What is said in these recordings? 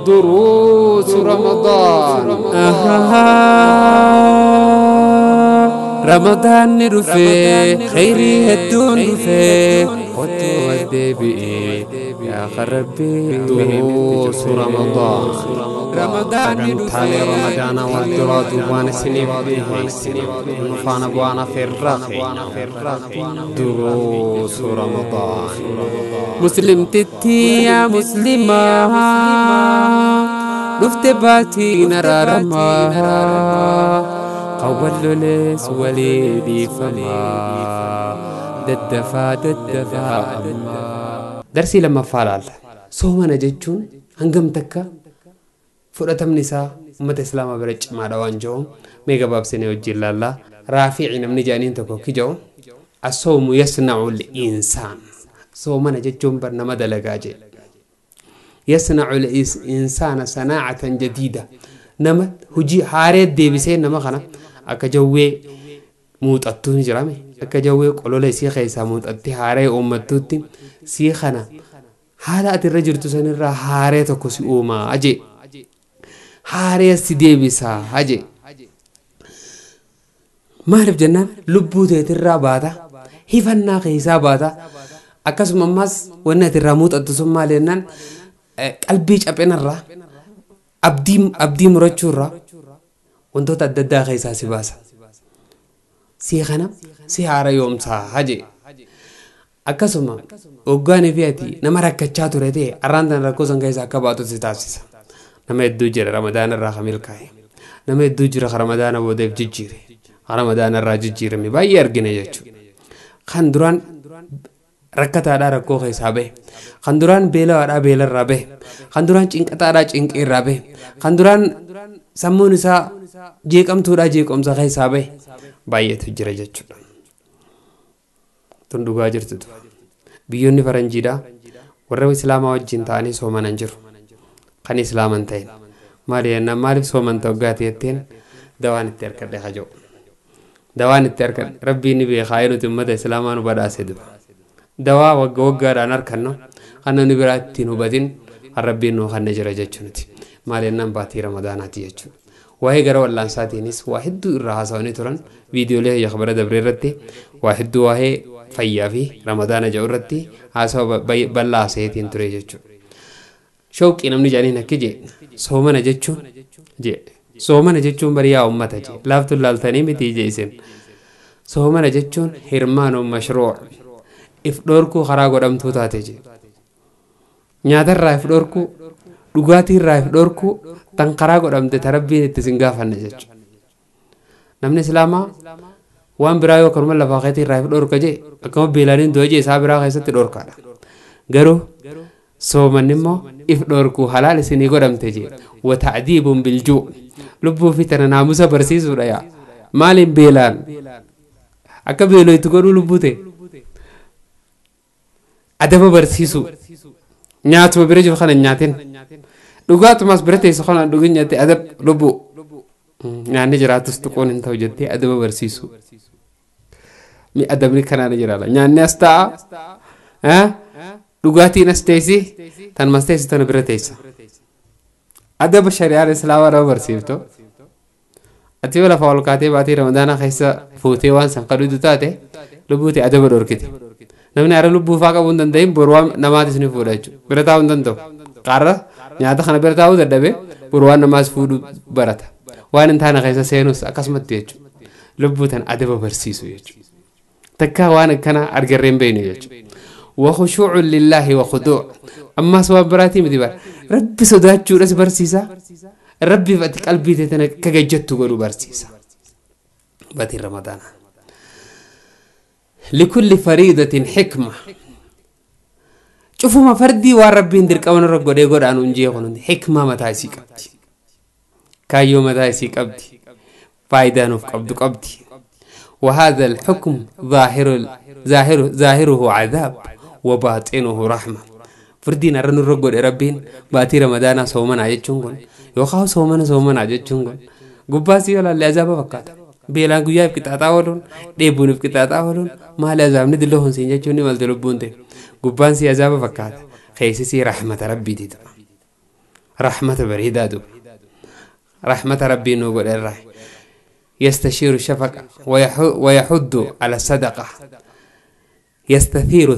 دروس رمضان. رمضان رفي خيري هدون رفي قلت ودبي يا خربي. دروس رمضان. رمضان Sagantaalee Ramadaanaa wal duraa duubaan isiniif dhiheessine nu faana bu'aan afeerraa keenya. Duruusu Ramadaan. مسلم تتي يا مسلمة رفت باتي نرى رما قول ليس وليدي فما ددفا ددفا أما. Darsii lammaffaa laalla. Soomana jechuun hangam takka fudhatamni isaa uummata islaamaa bira cimaadha waan jiru mee gabaabsinee wajjin laallaa. Raafici namni jedhaniin tokko kija'u asoomu yasna'u l-insaan. Soomana jechuun bar nama dalagaa jedhe. Yasna'u l-insaana sanaacatan jadiida. Nama hojii haaree deebisee nama kana akka jawwee muuxattuu ni jirame akka jawwee qolola isii keessaa muuxattee haaree uummattuutti sii kana haala ati irra jirtu sanirraa haaree tokko si uumaa aje. Haaree si deebisaa aje. Maaliif jennaan lubbuu teetirraa baata hifannaa keessaa baata akkasuma ammas wanni ati irraa muuxattu sun maal jennaan qalbii caphinarraa abdii murachuurraa wantoota adda addaa keessaa si baasa. Si kana si haara yoomsaa haje. Akkasuma hoggaanii fi ati nama rakkachaa ture ta'e arraan tana rakkoo san keessaa akka baatu si taasisa. Nama hedduu jira Ramadaana irraa kan milkaa'e. Nama hedduu jira kan Ramadaana boodeef jijjiire. Kan Ramadaana irraa jijjiirame baay'ee argina jechuudha. Kan duraan rakkataadhaa rakkoo keessaa bahe. Kan duraan beelawaadhaa beelarraa bahe. Kan duraan cinqataadhaa cinqiirraa bahe. Kan duraan sammuun isaa jeeqamtuudhaa jeequmsa keessaa bahe. Baay'eetu jira jechuudha. Tun dhugaa jirtutu. Biyyoonni faranjiidhaa warra islaamaa wajjin ta'anii soomanan jiru. Kan islaaman ta'in. Maali jennaan maaliif soomanta waggaati jetteen dawaan itti harkadhe haja'u. Dawaan itti harkadhe rabbiin ni beekaa nuti uummata islaamaa nu badhaase duba. Dawaa wagga waggaadhaan harkannu kan namni biraa ittiin hubatin kan rabbiin nuu kanne jira jechuunuti. Maali jennaan baatii ramadaanaati jechuudha. Waa'ee gara wal'aansaatiinis waa hedduu irraa haasawanii turan viidiyoolee hayya bara dabree irratti waa hedduu waa'ee fayyaa fi ramadaana jedhu irratti haasawa bal'aa haasayeetiin ture jechuudha. Shauqii namni jedhaniin akki jee soomana jechuun jee soomana jechuun bariyaa uummata jee laaftuun laaltanii miti jee isin soomana jechuun hirmaanuu mashruu if dhorkuu karaa godhamtuu taate jee nyaatarraa if dhorkuu dhugaatiirraa if dhorkuu tan karaa godhamte ta rabbiin itti sin gaafanne jechuudha. Namni islaamaa waan biraa yoo kanuma lafaa keetii irraa if dhorka jee akkuma beelaaniin du'a jee isaa biraa keessatti dhorkaadha. Garuu soomanni immoo if dhorkuu halaal isinii godhamte jee wa ta'diibun biljuu lubbuu fi tana naamusa barsiisuudha yaa maaliin beelaan akka beeloo itti godhuu lubbuu ta'e adaba barsiisuu nyaatuma bira jiru kana hin nyaatin dhugaatumas bira teessu kana hin dhugin jettee adab lubbuu nyaanni jiraatus tuquun hin ta'u jettee adaba barsiisuu mi adabni kanaan jiraala nyaanni as ta'a dhugaatiin as teessi tan mas teessi tana bira teessa adaba shari'aan islaamaa nama barsiiftu ati yoo lafa ol kaatee baatii ramadaanaa keessa fuutee waan san kadhuutu taate lubbuu ta'e adaba dhorkite. Namni hara lubbuu faa qabuu hin danda'in boru waan namaatis ni fuudha jechuudha. Bira taa'uu hin danda'u. Qarra nyaata kana bira taa'uu dadhabee boru waan namaas fuudhuu barata. Waan hin taane keessa seenus akkasumatti jechuudha. Lubbuu tan adaba barsiisu jechuudha. Takka waan akkana argarree hin beeknu jechuudha. وخشوع لله وخضوع أما سوى براتي مدبر ربي صداتشو رس برسيسا ربي فاتك قلبي تتنا كججتو قولوا برسيسا باتي رمضان. لكل فريضة حكمة. شوفوا ما فردي وربي ندير كون رب قد يقول أنا نجي يقولون حكمة متى سيكبتي كايو متى سيكبتي فايدة نف قبض قبضي. وهذا الحكم ظاهره عذاب وباطنه رحمة. فردين أرن الرجل ربين باتي رمضان صومنا عجتشون يوخاو صومنا صومنا عجتشون قباسي ولا اللي عذاب فقط beelaan guyyaa if qixaaxaa ooluun dheebuun if qixaaxaa ooluun maali azaabni dilloo hin siin jechuun ni malte lubbuun ta'e gubbaan si azaaba fakkaata keessi si rahmata rabbiiti ta'a. Rahmata bareedaa duba. Rahmata rabbii nuu godhe irraa. Yastashiiru shafaqa wayaxuddu ala sadaqa. Yastathiiru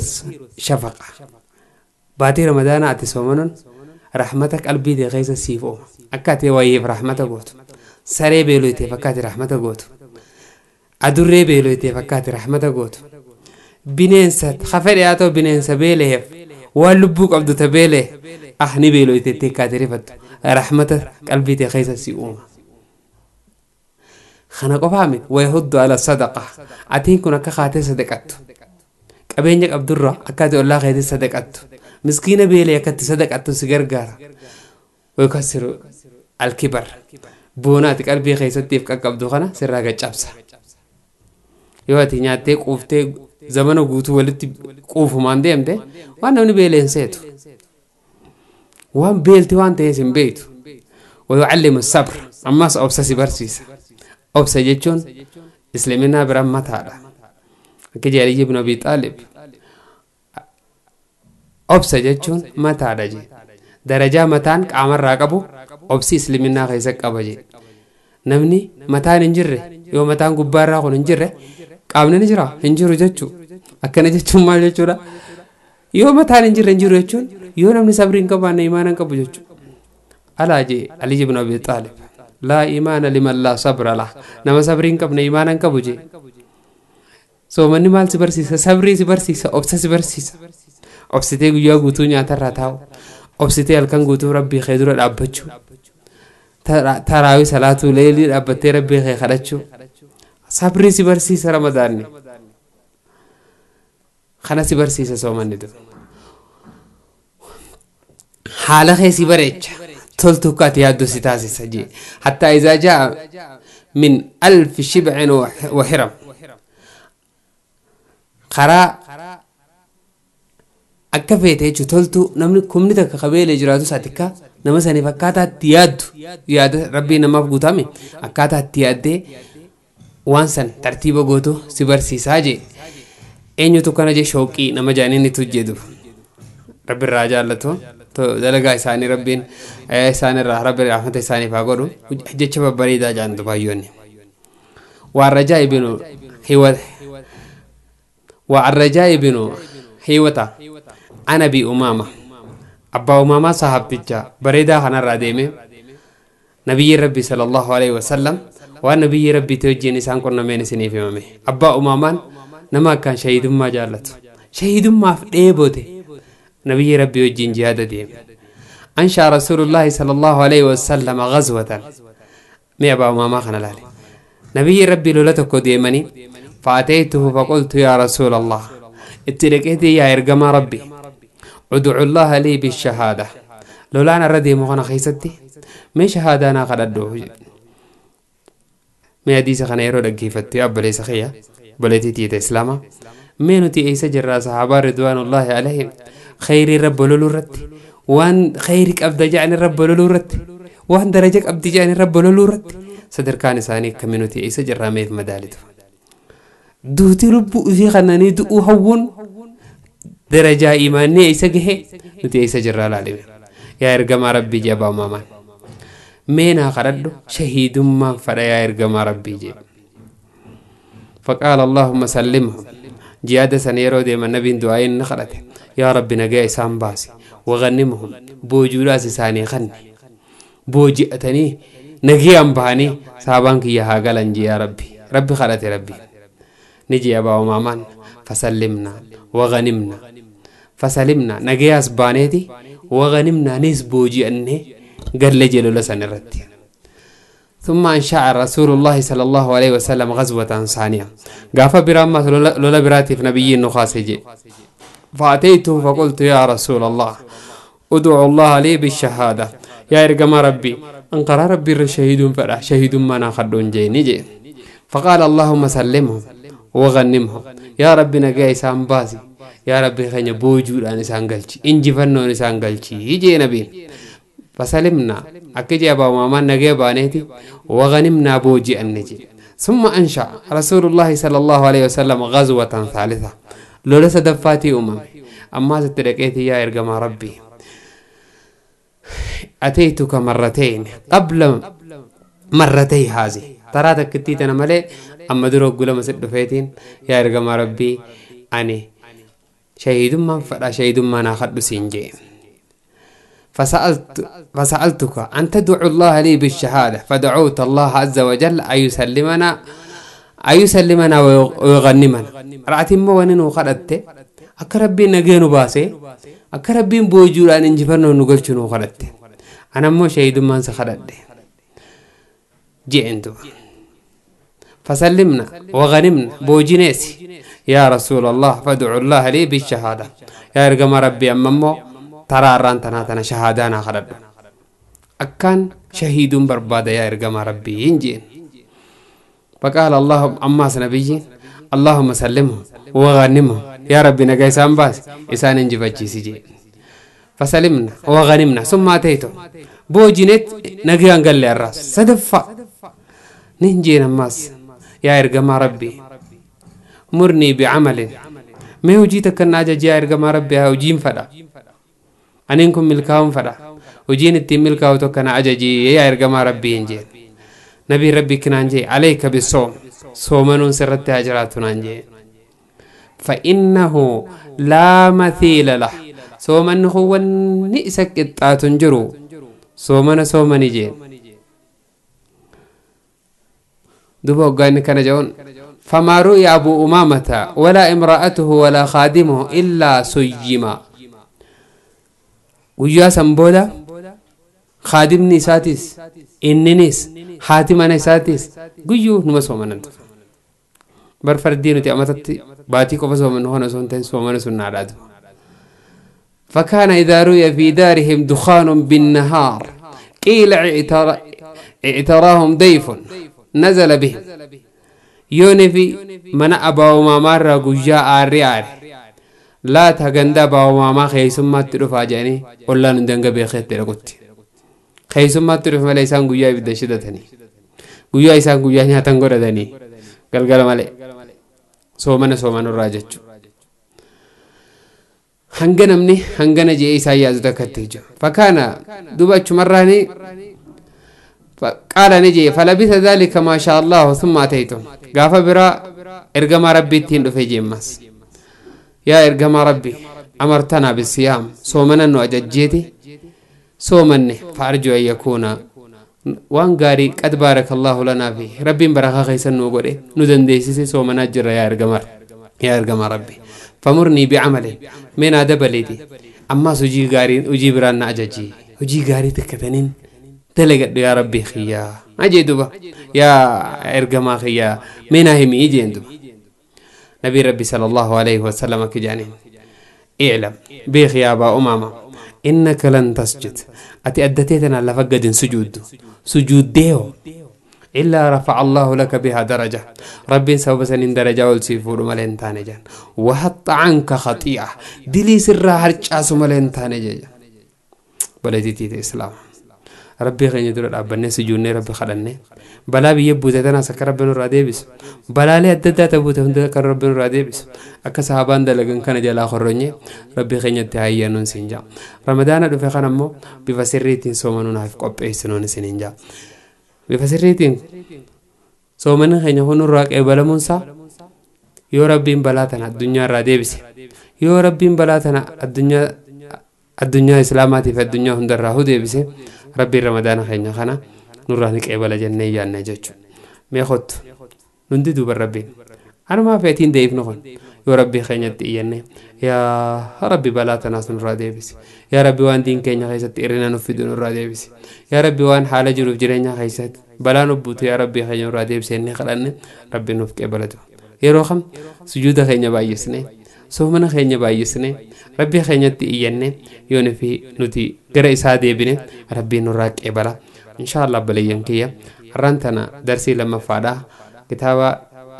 shafaqa. Baatii ramadaanaa ati soomanuun rahmata qalbii tee keessa siif ooma. Akka ati wayiif rahmata gootu. Saree beeloyteef akka ati rahmata gootu. Adurree beeloyteef akka ati rahmata gootu. Bineensa hafedhe haa ta'u bineensa beeleef waan lubbuu qabdu ta beelee ah ni beeloyteettee akka ati rifattu rahmata qalbii tee keessa si uuma. Kana qofaa miti wayahuddu ala sadaqa atiin kun akka kaatee sadaqattu qabeenya qabdurra akka ati ollaa keetii sadaqattu miskiina beelee akka itti sadaqattu si gargaara. Wayukassiru alkibar boona ati qalbii keessattiif qaqqabdu kana sirraa gaccabsa. Yoo ati nyaattee quuftee zamana guutuu walitti quufumaan deemte waan namni beeleen seetu waan beelti waan ta'ees hin beektu. Wayucallimu sabr ammas obsa si barsiisa. Obsa jechuun islaminaa biraan mataadha. Akka jedhe Aliyyi ibn Abi Xaalib obsa jechuun mataadha jedhe. Darajaa mataan qaamarraa qabu obsi islaminaa keessa qaba jedhe. Namni mataan hin jirre yoo mataan gubbaarraa kun hin jirre qaamni ni jira hin jiru jechuu. Akkana jechuun maal jechuudha? Yoo mataan hin jirre hin jiru jechuun yoo namni sabrii hin qabaanne imaana hin qabu jechuudha. Alaa jee Aliyyi ibn Abi Xaalib laa imaana liman laa sabra lah nama sabrii hin qabne imaana hin qabu jee. Soomanni maal si barsiisa? Sabrii si barsiisa, obsa si barsiisa. Obsitee guyyaa guutuu nyaatarraa taa'u, obsitee halkan guutuu rabbii kee dura dhaabbachuu, taraawii salaatuu leelii dhaabbattee rabbii kee kadhachuu. Sabrii si barsiisa ramadaanni. Kana si barsiisa soomanni dura. Haala kee si bareecha. Toltuu akka ati yaaddu si taasisa jee. Hattaa izaa jaa min alfi shibcin wa hiram. Karaa akka feete jechuun toltuu namni kumni takka qabeelee jiraatus ati akka nama saniif akkaataa itti yaaddu yaada rabbii namaaf guutame akkaataa itti yaaddee waan san tartiiba gootu si barsiisaa jee. Eenyutu kana jee shooqii nama jaaniin itti hojjetu. Rabbi irraa jaallatu dalagaa isaanii rabbiin isaanirraa rabbi rahmata isaaniif haa godhu jecha babbareedaa jaantu baay'oonni. Waan ibnu hiwata ana bi umaama abbaa umaamaa sahaabticha bareedaa kanarraa deeme nabiyyi rabbi sallallahu alaihi wasallam waan nabiyyi rabbiitti wajjin isaan qunnameen isiniif himame. Abbaa umaamaan nama akkaan shahiidummaa jaallatu shahiidummaaf dheebote nabiyyi rabbii wajjin jihaada deeme. Anshaa rasuulullaahi sallallahu alaihi wasallam ghazwatan mee abbaa umaamaa kana laale nabiyyi rabbii lola tokko deemanii فأتيته فقلت يا رسول الله اتلقيتي يا إرقما ربي ادعو الله لي بالشهادة لولا أنا ردي مغنى خيستي من شهادة أنا قد أدوه من حديث خنيرو دقيفتي أبا ليس خيا بلتي تيت إسلاما من تي إيسا جرى صحابة رضوان الله عليهم خيري رب لولو رتي وان خيرك أبدا جعني رب لولو رتي وان درجك أبدا جعني رب لولو رتي صدر كان ساني كمنوتي إيسا جرى ميف مدالته duuti lubbuu ifii kananii du'uu hawwuun darajaa imaannee isa gahe nuti isa jirraa laalime. Yaa ergamaa rabbii jee abbaa umaamaan mee naa kadhadhu shahiidummaan fadha yaa ergamaa rabbii jee. Faqaala Allahumma sallimhum jihaada sana yeroo deeman nabiin du'aayin ni kadhate yaa rabbi nagaa isaan baasi wagannimhum boojuudhaas isaanii kanni booji'atanii nagayaan bahanii saabaan kiyya haa galan jee yaa rabbi rabbi kadhate rabbi. نجي أبا أمامان فسلمنا وغنمنا فسلمنا نجياس بانيتي وغنمنا نيس بوجي أني قال لجي لسان الرتي. ثم أنشأ رسول الله صلى الله عليه وسلم غزوة ثانية قافا برامة لولا براتي في نبي النخاسجي فأتيته فقلت يا رسول الله ادعو الله لي بالشهادة يا إرقم ربي أنقر ربي الشهيد فرح شهيد ما ناخدون جيني جي. فقال اللهم سلمهم وغنمهم يا ربي نجاي سان باسي يا ربي خني بوجود أن سانغلشي إنجي فنون سانغلشي يجي نبي فسلمنا أكيد أبا ماما نجاي بانيتي وغنمنا بوجي النجي. ثم أنشأ رسول الله صلى الله عليه وسلم غزوة ثالثة لولا سدفاتي أمم أما ستلقيتي يا إرجما ربي أتيتك مرتين قبل مرتي هذه ترى تكتيت أنا ملي أما درو قول ما سد فيتين يا إرجما ربي أني شهيد ما فلا شهيد ما ناخد سنجي فسألتك أن تدعو الله لي بالشهادة فدعوت الله عز وجل أن يسلمنا ويغنمنا رأتي مو ونين وخدت أكربي نجينو باسي أكربي بوجوران انجبرنا ونقلشنو وخدت أنا مو شهيد ما سخدت جئنتو فسلمنا وغنمنا بوجينيسي يا رسول الله فادعو الله لي بالشهادة يا رقم ربي أمامو ترى رانتنا شهادانا خرب أكان شهيد بربادة يا رقم ربي ينجين فقال الله أما سنبيين اللهم سلمه وغنمه يا ربي نجاي سامباس إسان انجبتشي سيجي فسلمنا وغنمنا ثم أتيته بوجينيت نجيان قال لي الراس صدفة ننجينا ماس يا إرجما ربي مرني بعمل ما وجيتك الناجة يا إرجما ربي هاوجين فدا أنكم ملكاهم فدا وجين التي ملكاو تكنا أججي يا إرجما ربي إنجي نبي ربي كنانجي عليك بالصوم صومن سرت أجراتنا إنجي فإنه لا مثيل له صومن هو نئسك التاتنجرو صومن صومن جين دوبا قال كان جون فما رؤي أبو أمامة ولا امرأته ولا خادمه إلا سيما ويا سنبولا خادمني ساتيس إننيس حاتمنا ساتيس قيو نمسو من أنت برفردين تأمتت باتي كفسو من هنا سنتين سومن سنة فكان إذا رؤي في دارهم دخان بالنهار قيل اعتراهم ضيف نزل به يونفي من أبا وماما رجوجا آري آري لا تغندا أبا وماما خيسما ترفع جاني ولا ندنگ بخير ترقت خيسما ترفع ملائسان جوجا بدشدة ثاني جوجا إسان جوجا نياتن غورة ثاني قال ملائ سومن سومن الراجج هنغنمني هنغنا جي إسايا زدكتيجو فكان دوبا مراني قال نجي فلبث ذلك ما شاء الله ثم أتيته قاف برا إرجما ربي تين دفجي مس يا إرجما ربي أمرتنا بالصيام صومنا وأججيتي صومني فأرجو أن يكون وان قاري قد بارك الله لنا فيه ربي بركة خيسن نوغوري ندنديسي صومنا جرى يا إرجما يا إرجما ربي فمرني بعمله من أدبليتي أما سجي قاري أجيب رانا أججي أجي قاري تكتنين تلقى يا ربي خيا أجي دوبا يا إرجما خيا من هم يجي دوبا نبي ربي صلى الله عليه وسلم كجانين اعلم بيخ يا أبا أمامة إنك لن تسجد أتي أدتيتنا لفقد سجود سجود ديو إلا رفع الله لك بها درجة ربي سوف سنين درجة والسيفور ملين تانجان وحط عنك خطيئة دلي سر هرجاس ملين تانجان بلدي تيت إسلام ربي خيني دور أبني سجوني ربي خلني بلا بيبوتنا سكر ربنا راديبس بلا لي أدتا تبوت هند كر ربنا راديبس أكسابان دلعن كان جلا خرني ربي خيني تهيأ نون سينجا رمضان دفع خنمو بفسريتين سومنون هف قب إيسنون سينجا بفسريتين سومن خيني هون راك إبلا منسا يا ربي بلاتنا الدنيا راديبس يا ربي بلاتنا الدنيا الدنيا إسلاماتي في الدنيا هند راهو ديبس ربي رمضان خينا خنا نورانك إبلا جنة يا نجوج ميخوت نندي دوب ربي أنا ما فاتين ديف نخون يا ربي خينا تيجنة يا ربي بلاتنا نور ديبس يا ربي وان دين كينا خيسة إرنا نفيد نور ديبس يا ربي وان حالة جروب جرينا خيسة بلا نبوت يا ربي خينا نور ديبس إني خلنا ربي نفك إبلته يا روخم سجود خينا بايسني سومنا خينا بايسني ربي خينا تيجنة يونفي نتي قرأ سادي بني ربي نوراك إبلا إن شاء الله بلين كيا رنتنا درسي لما فادا كتابة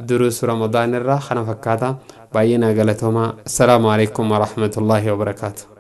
دروس رمضان الرا خنا فكاتا باينا قالتهما. السلام عليكم ورحمة الله وبركاته.